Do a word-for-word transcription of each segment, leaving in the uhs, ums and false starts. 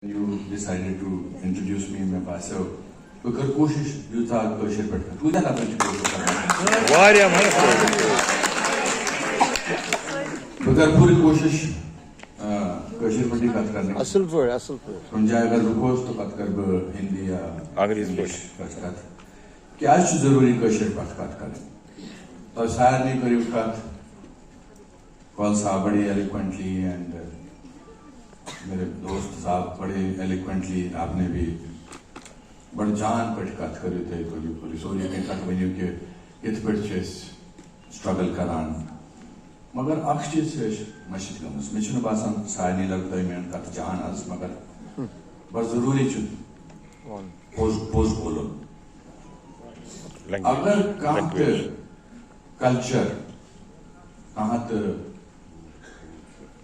You decided to introduce me, مےٚ باسیو بہٕ کَرٕ کوٗشِش یوٗتاہ کٲشِر پٲٹھۍ کَتھ، کۭتیٛاہ نفر چھِ کٲشِر کَران؟ واریاہ مہٕ حظ۔ بہٕ کَرٕ پوٗرٕ کوٗشِش، آ، کٲشِر پٲٹھی کَتھ کَرنٕچ۔ اَصٕل پٲٹھۍ، اَصٕل پٲٹھۍ۔ کُنہِ جایہِ اگر رُکوس تہٕ پَتہٕ کَرٕ بہٕ ہِندی یا انگریزی پٲٹھۍ۔ English پٲٹھۍ کَتھ۔ کیٛازِ چھُ ضروٗری کٲشِر پٲٹھۍ کَتھ کَرٕنۍ؟ تۄہہِ سارنٕے کٔرِو کَتھ۔ کول صاحب بڑے ایلیکوینٹلی اینڈ میرے دوست صاحب بڑے ایلیکوینٹلی، آپ نے بھی بڑٕ جان پٲٹھۍ کَتھ کٔرِو تُہۍ، تُہۍ کٔرِو سورُے کینٛہہ کَتھ ؤنِو کہِ کِتھ پٲٹھۍ چھِ أسۍ سٹرگل کران۔ مگر اکھ چیٖز چھِ أسۍ مٔشِتھ گٔمٕژ، مےٚ چھُنہٕ باسان سارنٕے لَگہِ تۄہہِ میٲنۍ کَتھ جان آز، مگر بس ضروٗری چھُ پوٚز پوٚز بولُن۔ Language. اگر کانٛہہ تہِ Language. کلچر، کانٛہہ تہِ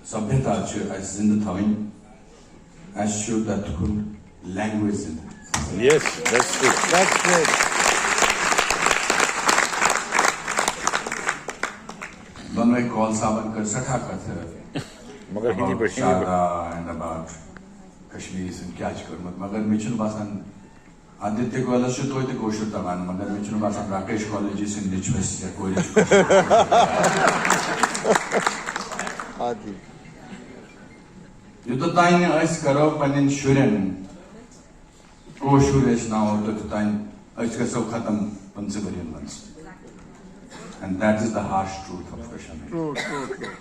سبھیتا چھِ اَسہِ زِندٕ تھاوٕنۍ، اَسہِ چھُ تَتھ کُن لینگویج زِندٕ۔ Yes, that's true. That's great. دۄنوَے کول صاحبن کٔر سٮ۪ٹھاہ کَتھٕ مگر ہِندی about پٲٹھۍ، ہِندی پٲٹھۍ۔ شاردا and about کشمیٖری سٕنٛدۍ کیٛاہ چھِ کٔرمٕژ، مگر مےٚ چھُنہٕ باسان آدتیہ گوئلس چھُ توتہِ کٲشُر تگان، مگر مےٚ چھُنہٕ باسان راکیش کالجی سٕنٛدِ نیٚچوِس یا کورِ چھُ کٲشُر۔ آدی۔ یوٚتتھ تانۍ نہٕ أسۍ کرو پننٮ۪ن شُرٮ۪ن کٲشُر ہیٚچھناوو، توٚتتھ تانۍ أسۍ گژھو ختم پٕنٛژٕ ؤرین منٛز۔ And that is the harsh truth of Kashmir. True, true, true.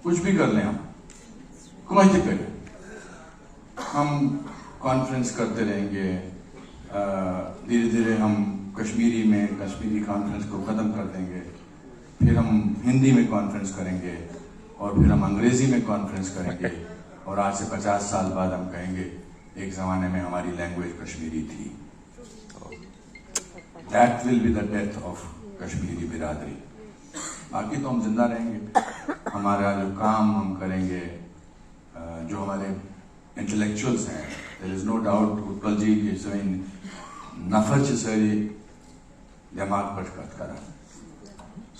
کچھ بھی کر لیں ہم، کمائی تک کریں۔ ہم کانفرنس کرتے رہیں گے، آ، دھیرے دھیرے ہم کشمیری میں کشمیری کانفرنس کو ختم کر دیں گے، پھر ہم ہندی میں کانفرنس کریں گے، اور پھر ہم انگریزی میں کانفرنس کریں گے، اور آج سے پچاس سال بعد ہم کہیں گے ایک زمانے میں ہماری لینگویج کشمیری تھی۔ That will be the death of Kashmiri برادری۔ باقی تو ہم زندہ رہیں گے، ہمارا جو کام ہم کریں گے، آ، جو ہمارے انٹلیکچوئلز ہیں، there is no doubt Utpal جی کہ سٲنۍ نفر چھِ سٲری دٮ۪ماغ پٮ۪ٹھ کَتھ کَران۔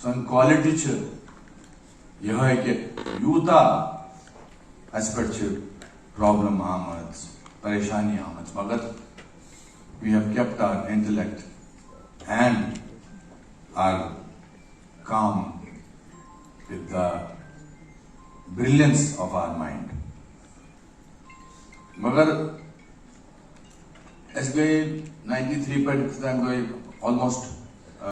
سٲنۍ کوالٹی چھِ یِہوٚے کہِ یوٗتاہ اَسہِ پٮ۪ٹھ چھِ پرابلم آمٕژ، پریشانی آمٕژ، مگر we have kept our intellect and our calm with the brilliance of our mind. مگر أسۍ گٔے ناینٹی تھری پٮ۪ٹھ، أسۍ تام گٔے آلموسٹ